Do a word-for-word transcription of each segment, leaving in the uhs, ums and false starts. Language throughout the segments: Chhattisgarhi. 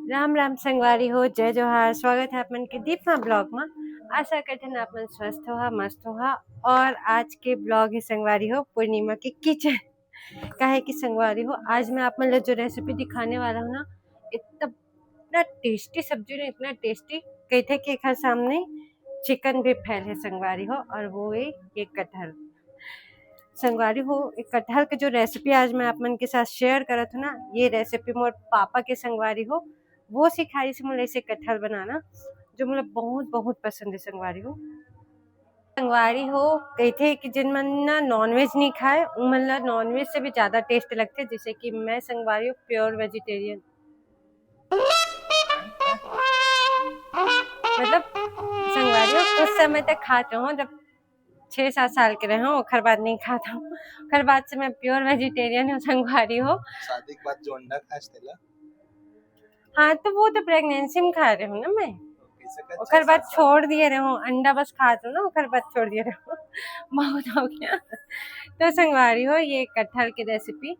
राम राम संगवारी हो, जय जोहार। स्वागत है आप मन के दीपमा ब्लॉग में। आशा करथन आप मन स्वस्थ होहा, मस्त होहा। और आज के ब्लॉग है संगवारी हो पूर्णिमा के किचन। काहे कि संगवारी हो, आज मैं आप मन ला जो रेसिपी दिखाने वाला हूँ ना, इतना, इतना टेस्टी सब्जी ना, इतना टेस्टी, कहिथे कि एखर सामने चिकन भी फेल है संगवारी हो। और वो है ये कटहल। संगवारी हो, एक कटहल के जो रेसिपी आज मैं आप मन के साथ शेयर करत हूँ ना, ये रेसिपी मोर पापा के संगवारी हो, वो सिखाइस मोला ऐसे कटहल बनाना, जो मोला बहुत, बहुत पसंद है संगवारी हो। संगवारी हो, कहिथे कि जिन मन ना नॉनवेज नहीं खाए, उमन ला नॉनवेज से भी ज्यादा टेस्ट लगथे। जैसे कि मैं संगवारी हो प्योर वेजिटेरियन, मतलब संगवारी हो कुछ समय तक खात रहूं, जब छह सात साल के रहूं, ओखर बाद नहीं खात हूं। ओखर बाद से मैं प्योर वेजिटेरियन हूं संगवारी हो। शादी के बाद जो अंडा खास तेला। हाँ, तो वो तो प्रेगनेंसी में खा रहे हूँ ना मैं। कैसे कच्चा ओखर बाद सासा? छोड़ दिए रहे हूँ, अंडा बस खात हूँ ना, ओखर बाद छोड़ दिए रहे हूँ। बहुत हो गया। तो संगवारी हो, ये कटहल की रेसिपी।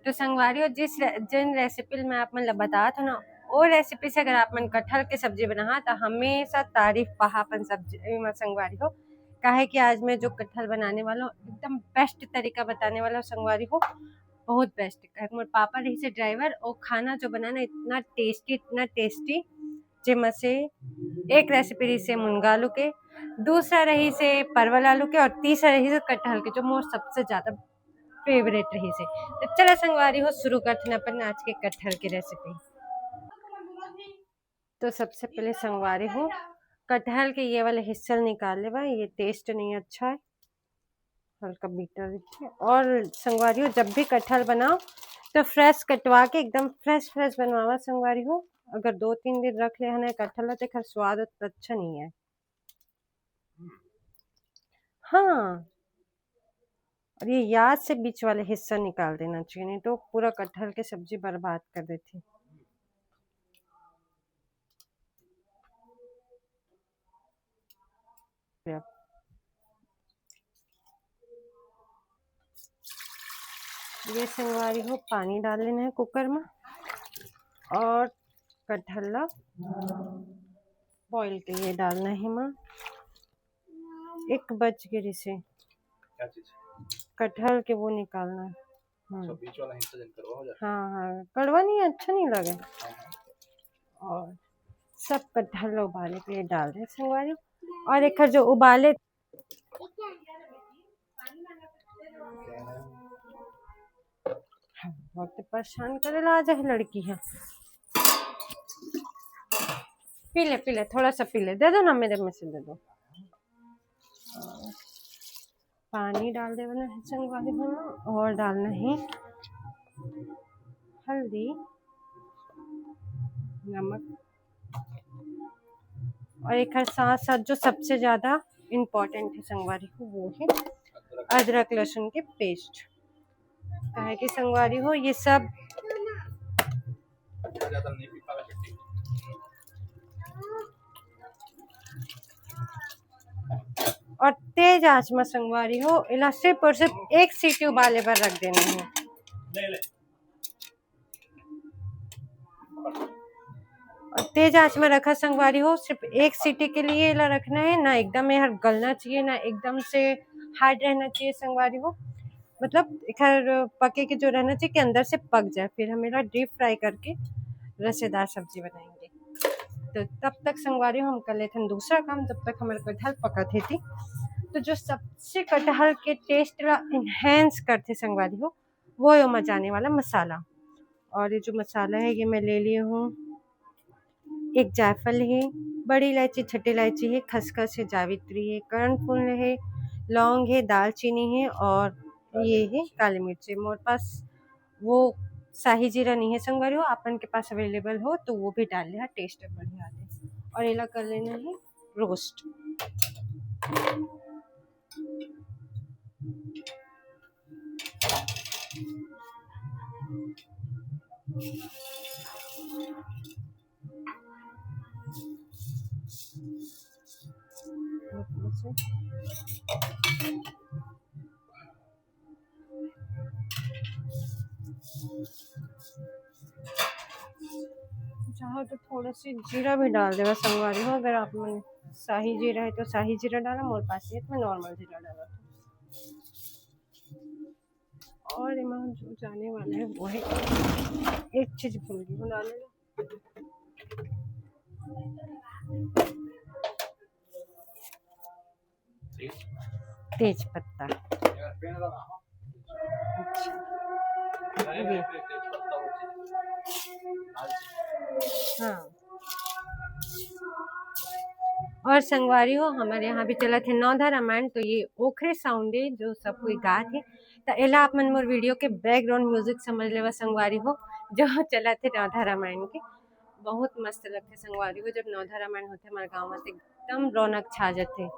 तो संगवारी हो, जिस रे-, जिन रेसिपी मैं आप मन ला बतात हूँ ना, वो रेसिपी से अगर आप मन कटहल के सब्जी बनाहा, तो हमेशा तारीफ पहा अपन सब्जी में संगवारी हो। काहे कि आज मैं जो कटहल बनाने वाला हूँ, एकदम बेस्ट तरीका बताने वाला हूँ संगवारी हो, बहुत बेस्ट। काहे कि मोर पापा रहिसे ड्राइवर, और खाना जो बनाना इतना टेस्टी, इतना टेस्टी, जेमा से एक रेसिपी रहिसे मुनगा आलू के, दूसरा रहिसे परवल आलू के, और तीसरा रहिसे कटहल के, जो मोर सबसे ज्यादा फेवरेट रहिसे। तो चला संगवारी हो, शुरू करथन अपन आज के कटहल के रेसिपी। तो सबसे पहले संगवारी हो, कटहल के ये वाला हिस्सा निकाल लेबा, ये टेस्ट नहीं अच्छा है, हल्का बीटा दिखे। और संगवारी हो, जब भी कटहल बनाओ तो फ्रेश कटवा के एकदम फ्रेश फ्रेश बनवावा संगवारी हो। अगर दो तीन दिन रख ले हन कटहल ला, तो एकर स्वाद उतना अच्छा नहीं है। हाँ, और ये याद से बीच वाले हिस्सा निकाल देना चाहिए, नहीं तो पूरा कटहल के सब्जी बर्बाद कर देती। ये संगवारी हो, पानी डाल लेना है कुकर में और कटहल ला बॉईल के लिए डालना है माँ। एक बच गे रिसे, क्या चीज? कटहल के वो निकालना है। हम्म। अच्छा, बीच वाला हिस्सा जन करवा हो जाता। हाँ, हाँ, कड़वा नहीं, अच्छा नहीं लगे। हाँ, हाँ। और सब कटहल ला उबाले के लिए डाल दे संगवारी। और एक जो उबाले, बहुत परेशान करे ला, आज है लड़की है। पी ले, पी ले, थोड़ा सा पी ले, दे दो ना, मेरे में से दे दो। पानी डाल देवना है संगवारी हो, और डालना है हल्दी, नमक, और एक साथ साथ जो सबसे ज्यादा इम्पोर्टेंट है संगवारी हो, वो है अदरक लहसुन के पेस्ट। काहे कि संगवारी हो, ये सब और तेज आंच में संगवारी हो, इला सिर्फ और सिर्फ एक सीटी उबाले पर रख देना है। और तेज आंच में रखा संगवारी हो, सिर्फ एक सीटी के लिए इला रखना है। ना एकदम ये हर गलना चाहिए, ना एकदम से हार्ड रहना चाहिए संगवारी हो, मतलब एकर पके के जो रहना चाहिए कि अंदर से पक जाए, फिर हम एला डीप फ्राई करके रसेदार सब्जी बनाएंगे। तो तब तक संगवारी हो हम कर लेथन दूसरा काम, जब तक हमारे कटहल पकत हे ती। तो जो सबसे कटहल के टेस्ट ला इन्हेंस करथे संगवारी हो, वो है ओमा जाने वाला मसाला। और ये जो मसाला है, ये मैं ले लिए हूँ, एक जायफल है, बड़ी इलायची, छोटी इलायची है, खसखस है, जावित्री है, करण फूल है, लौंग है, दालचीनी है और ये है काली मिर्च है। मोर पास वो शाही जीरा नहीं है संगवारी हो, आपन के पास अवेलेबल हो तो वो भी डाल लिहा, टेस्ट बढ़िया आथे। और एला कर लेना है रोस्ट। चाहो तो थोड़ा सी जीरा भी डाल देवा संगवारी हो, अगर आप मन शाही जीरा है तो शाही जीरा डाला, मोर पास ये मैं नॉर्मल जीरा डाला। और एमा जो जाने वाला है वो है, एक चीज भूल गई हूँ डाले ला। तेज पत्ता। अच्छा। ये। हाँ। और संगवारी हो, हमारे यहाँ भी चलत हे नवधा रामायण, तो ये ओखरे साउंड है जो सब कोई गात हे। तो एला आप मन मोर वीडियो के बैकग्राउंड म्यूजिक समझ लेवा संगवारी हो, जो चलत हे नवधा रामायण के। बहुत मस्त लगथे संगवारी हो, जब नवधा रामायण होथे हमारे गाँव में, तो एकदम रौनक छा जाथे।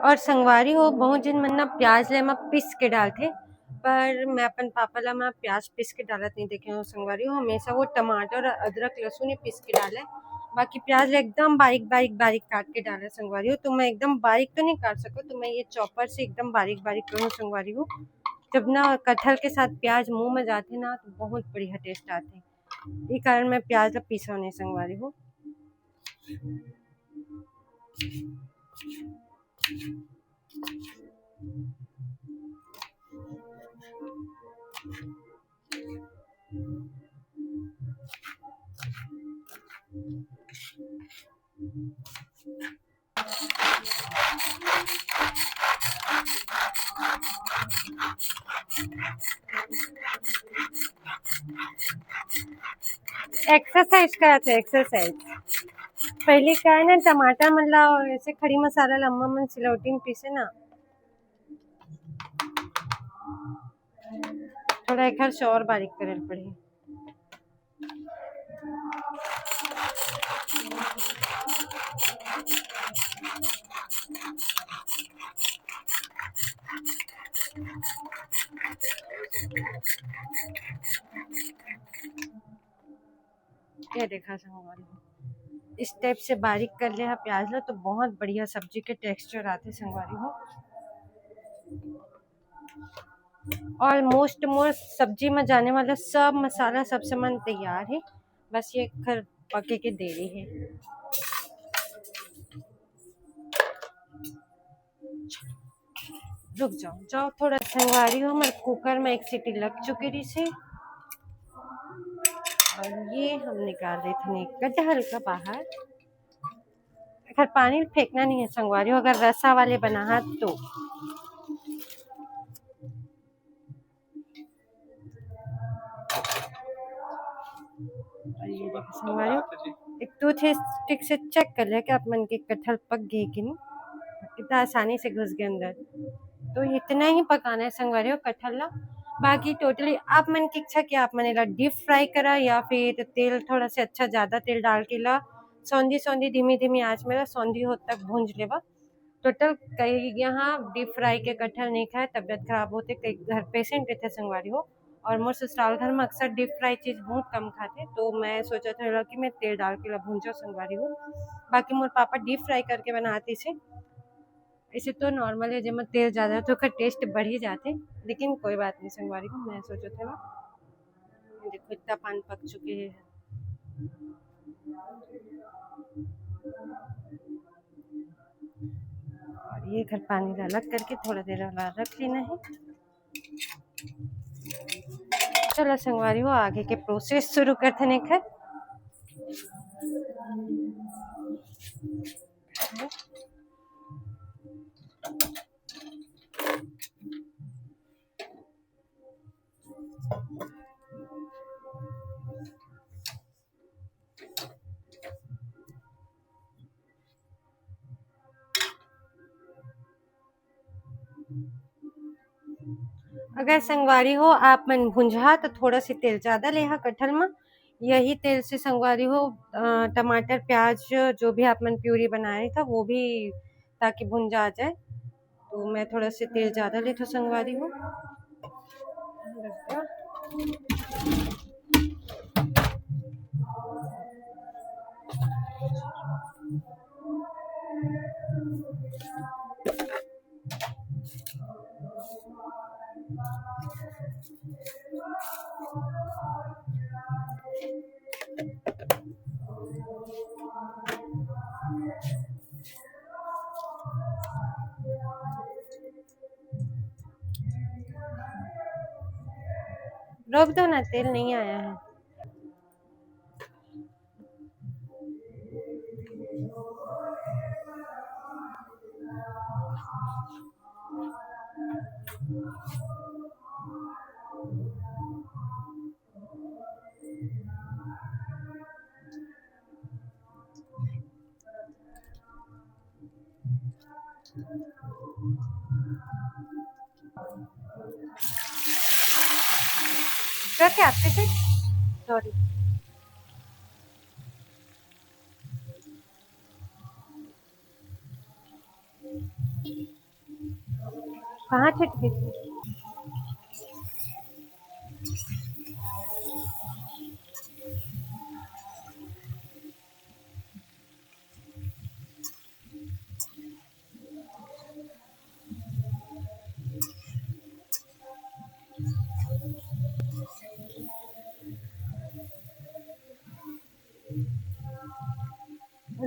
और संगवारी हो, बहुत झन मन ना प्याज ले मा पीस के डालथे, पर मैं अपन पापा ला मा प्याज पीस के डालत नहीं देखे हूँ संगवारी हो। हमेशा वो टमाटर और अदरक लहसुन ही पीस के डाले, बाकी प्याज ले एकदम बारीक बारीक बारीक काट के डाले संगवारी हो। तो मैं एकदम बारीक तो नहीं काट सकूँ, तो मैं ये चॉपर से एकदम बारीक बारीक करूँ संगवारी हो। जब ना कटहल के साथ प्याज मुंह में जाथे ना, तो बहुत बढ़िया टेस्ट आथे। ये कारण मैं प्याज ला पीसा नहीं संगवारी हो। एक्सरसाइज करत हे, एक्सरसाइज। पहले का है ना, टमाटर मन ला ऐसे खड़ी मसाला ला अम्मा मन सिलौटी में पीसे ना, थोड़ा एक से और बारीक करे पड़े। ये देखा संगवारी हो, इस टाइप से बारीक कर ले हा प्याज ला, तो बहुत बढ़िया सब्जी के टेक्सचर आथे संगवारी हो। ऑलमोस्ट मोर सब्जी में जाने वाला सब मसाला, सब सामान तैयार है, बस ये खर पके के देरी है। रुक जाओ, जाओ, थोड़ा संगवारी हो, हमारे कुकर में एक सीटी लग चुकी रही से। और ये हम निकाल देते हैं कटहल का बाहर। एकर पानी फेंकना नहीं है संगवारी हो, अगर रसा वाले बनाहा तो। और ये देखो संगवारी हो, एक टूथस्टिक से चेक कर लिया कि आप मन के कटहल पक गए कि नहीं, इतना आसानी से घुस गए अंदर। तो इतना ही पकाना है संगवारी हो कटहल ला। बाकी टोटली आप मन की इच्छा कि आप मन एला डीप फ्राई करा या फिर तेल थोड़ा से अच्छा ज्यादा तेल डाल के ला सौंधी सौंधी धीमी धीमी आंच में ला सौंधी होत तक भूंज लेवा। टोटल कई यहाँ डीप फ्राई के कटहल नहीं खाए, तबियत खराब होते, कई घर पेशेंट रहिथे संगवारी हो। और मोर ससुराल घर में अक्सर डीप फ्राई चीज बहुत कम खाथे, तो मैं सोचत हंव कि मैं तेल डाल के ला भूंजो संगवारी हो। बाकी मोर पापा डीप फ्राई करके बनाथे इसे। ऐसे तो नॉर्मल है, जेमा तेल ज्यादा हो तो ओकर टेस्ट बढ़ ही जाथे, लेकिन कोई बात नहीं संगवारी हो, मैं सोचत हंव। देखो इतना पान पक चुके हैं। और ये एकर पानी ला अलग करके थोड़ा देर ला रख लेना है। चलो संगवारी हो, आगे के प्रोसेस शुरू करते हैं। अगर संगवारी हो आप मन भुंजहा तो थोड़ा सी तेल ज्यादा लेहा कटहल में। यही तेल से संगवारी हो, अ, टमाटर, प्याज, जो भी आप मन प्यूरी बनाए था वो भी, ताकि भुंजा जाए। तो मैं थोड़ा से तेल ज्यादा लेथों संगवारी हो। रोक दो ना, तेल नहीं आया है। क्या, क्या, आपके से? सॉरी। कहाँ छिटकी थी?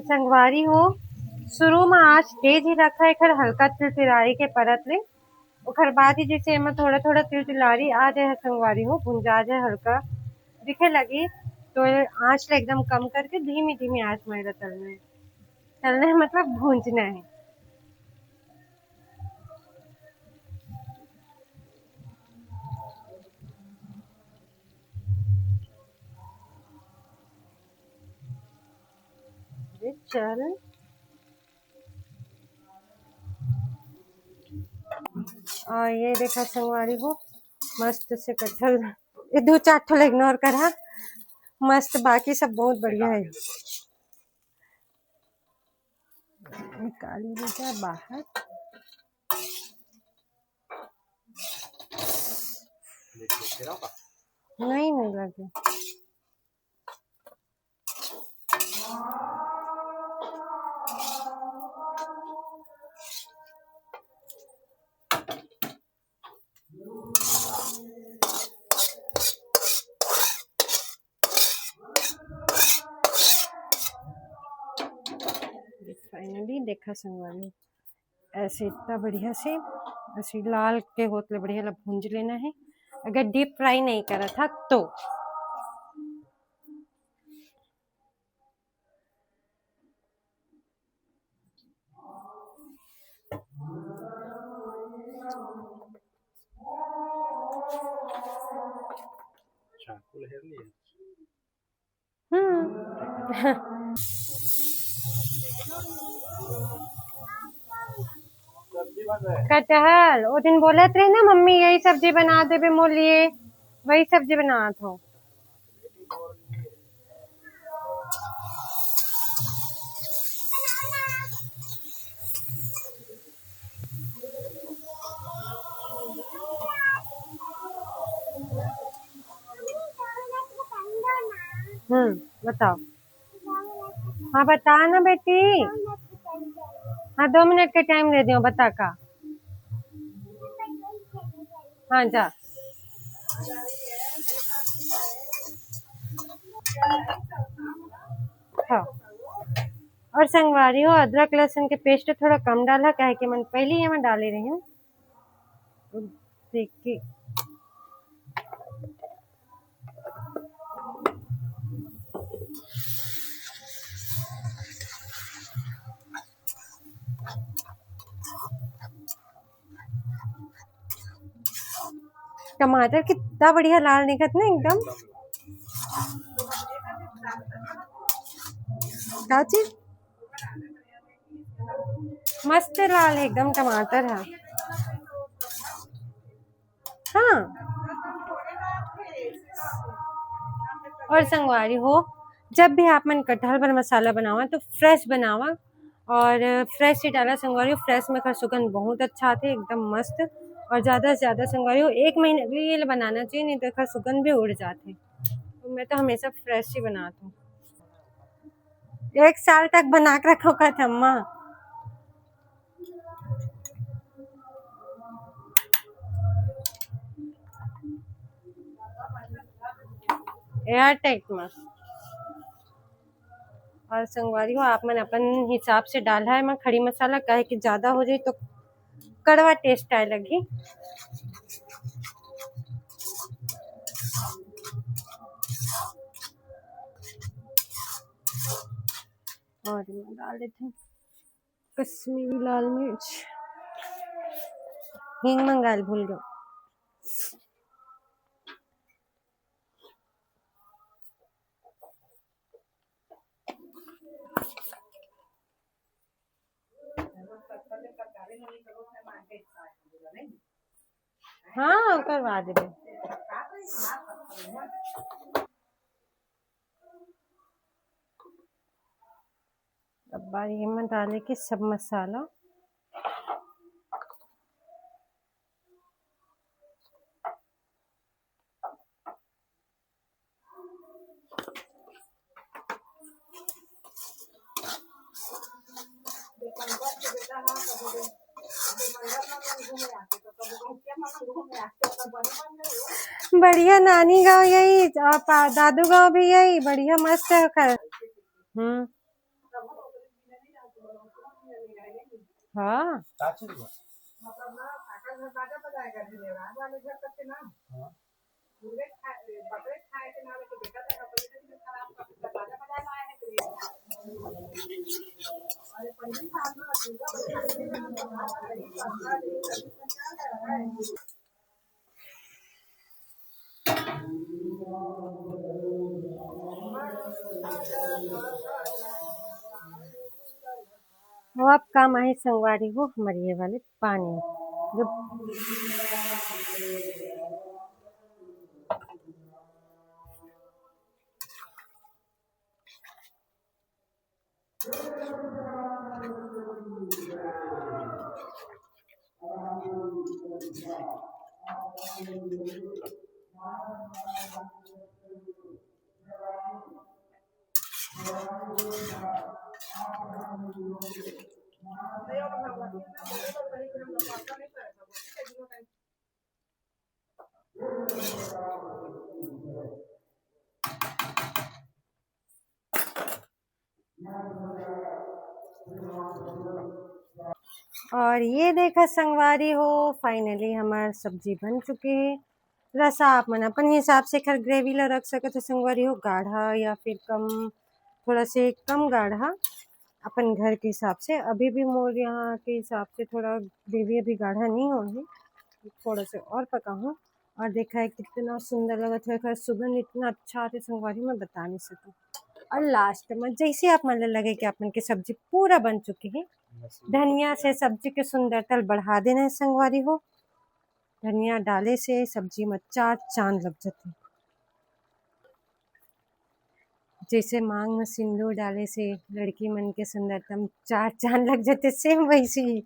संगवारी हो, शुरू में आँच तेज ही रखा, एकर हल्का तिलतिलाए के परत ले, ओकर बाद ही जैसे एमा थोड़ा-थोड़ा तिलतिलारी आ जाए हे संगवारी हो, भुंजा जाए हल्का, दिखे लगी, तो आँच ला एकदम कम करके धीमी-धीमी आँच में एला तलना हे। तलना हे मतलब भूंजना हे। अरे चल। और ये देखा संगवारी हो, मस्त से कटहल, ये दो चार ठो ला ignore करा, मस्त, बाकी सब बहुत बढ़िया है। निकाल लीजिए बाहर। नहीं, नहीं लगे। फाइनली देखा संगवारी, ऐसे इतना बढ़िया से, ऐसे लाल के होत ले बढ़िया ला भूंज लेना है, अगर डीप फ्राई नहीं करा था तो। चाकू लहर नहीं है। हम्म। कटहल, वो दिन बोलत रहे ना मम्मी, यही सब्जी बना देबे मोर लिए, वही सब्जी बनात हो। हम्म, बताओ। हाँ, बता ना बेटी। हाँ, दो मिनट के टाइम दे दियो, बता का। हाँ, जा। हाँ। और संगवारी हो, अदरक लहसुन के पेस्ट थोड़ा कम डाला, काहे कि मन पहले ही एमा डाले रही हूँ। देख के टमाटर कितना बढ़िया लाल दिखत ना एकदम। का चीज? मस्त लाल एकदम टमाटर है। हाँ। और संगवारी हो, जब भी आप मन कटहल बर मसाला बनावा तो फ्रेश बनावा, और फ्रेश ही डाला संगवारी हो। फ्रेश में एकर सुगंध बहुत अच्छा आथे, एकदम मस्त। और ज़्यादा से ज़्यादा संगवारी हो, एक महीने के लिए ये बनाना चाहिए, नहीं तो एकर सुगंध भी उड़ जाथे। तो मैं तो हमेशा फ्रेश ही बनाती हूँ। एक साल तक बना के रखो का अम्मा। एयर टाइट में। और संगवारी हो, आप मन अपन हिसाब से डालहा एमा खड़ी मसाला, काहे कि ज्यादा हो जाई तो कड़वा टेस्ट आए लगही। और एमा डाल देथे कश्मीरी लाल मिर्च, हींग मंगाल भूल गए। हाँ, करवा देबे। अब बारी एमा डाले के सब मसाला। बढ़िया नानी गांव यही और पा-, दादू गांव भी यही, बढ़िया मस्त है ओकर। हम्म। हाँ। वो अब काम आही संगवारी हो, हमर ये वाले पानी। जब और ये देखा संगवारी हो, finally हमार सब्जी बन चुके हे। रसा आप मन अपन हिसाब से एखर gravy ला रख सकत हो संगवारी हो, गाढ़ा या फिर कम, थोड़ा से कम गाढ़ा, अपन घर के हिसाब से। अभी भी मोर यहाँ के हिसाब से थोड़ा gravy अभी गाढ़ा नहीं होही, थोड़ा से और पकाहूँ। और देखा है कितना सुंदर लगत है, एकर सुगंध इतना अच्छा आथे संगवारी, मैं बता नहीं सकूँ। और last में जैसे आप मन ल लगे कि आप मन के सब्जी पूरा बन चुकी है, धनिया से सब्जी के सुंदरता बढ़ा देना है संगवारी हो। धनिया डाले से सब्जी में चार चांद लग जाते। जैसे मांग में सिंदूर डाले से लड़की मन के सुंदरता में चार चांद लग जाते, same वैसे ही।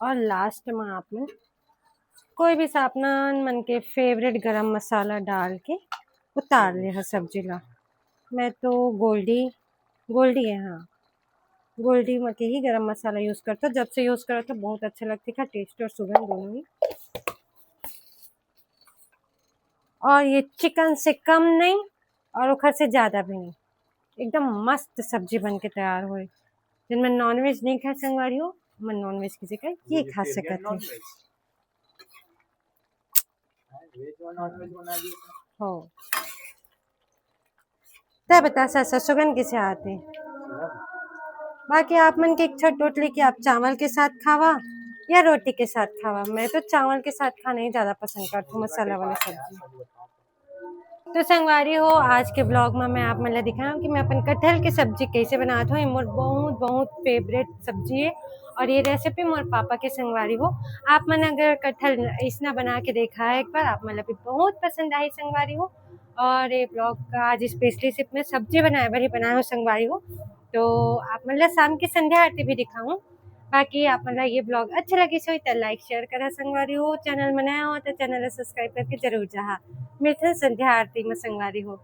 और last में आप मन कोई भी सा अपना मन के favourite गरम मसाला डाल के उतार ले हा सब्जी ला। मैं तो गोल्डी, गोल्डी है, हाँ, गोल्डी म-, के ही गरम मसाला use करता हूँ। जब से use करता हूँ, बहुत अच्छा लगता है, taste और सुगंध दोनों ही। और ये chicken से कम नहीं और ओखर से ज्यादा भी नहीं, एकदम मस्त सब्जी बन के तैयार होए। जिनमें non-veg नहीं खाए संगवारी हो, मन non-veg की जगह ये खा सकत है। हो। तै बता सा, सा सुगंध कैसे आते? बाकी आप मन के इच्छा टोटली कि आप चावल के साथ खावा या रोटी के साथ खावा। मैं तो चावल के साथ खाना ही ज्यादा पसंद करती हूँ, मसाला वाला सब्जी। तो संगवारी हो, आज के vlog में मैं आप मन ला दिखाऊँ कि मैं अपन कटहल के सब्जी कैसे बनात हूँ। ये मोर बहुत, बहुत favourite सब्जी है और ये recipe मोर पापा के संगवारी हो। आप मन अगर कटहल इसना बना के देखा है एक बार, आप मन ला भी बहुत पसंद आई संगवारी हो। और ये vlog का आज specially सिर्फ मैं सब्जी बनाए बर ही बनाए हूँ संगवारी हो। तो आप मन ला शाम की संध्या आरती भी दिखाऊँ। बाकी आप मन ला ये vlog अच्छा लगिस होही त like share करा संगवारी हो, channel में नया हो त channel ला subscribe करके जरूर जाहा। मिलथन संध्या आरती में संगवारी हो।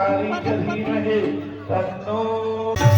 तारीख अधीन हे, तन्नो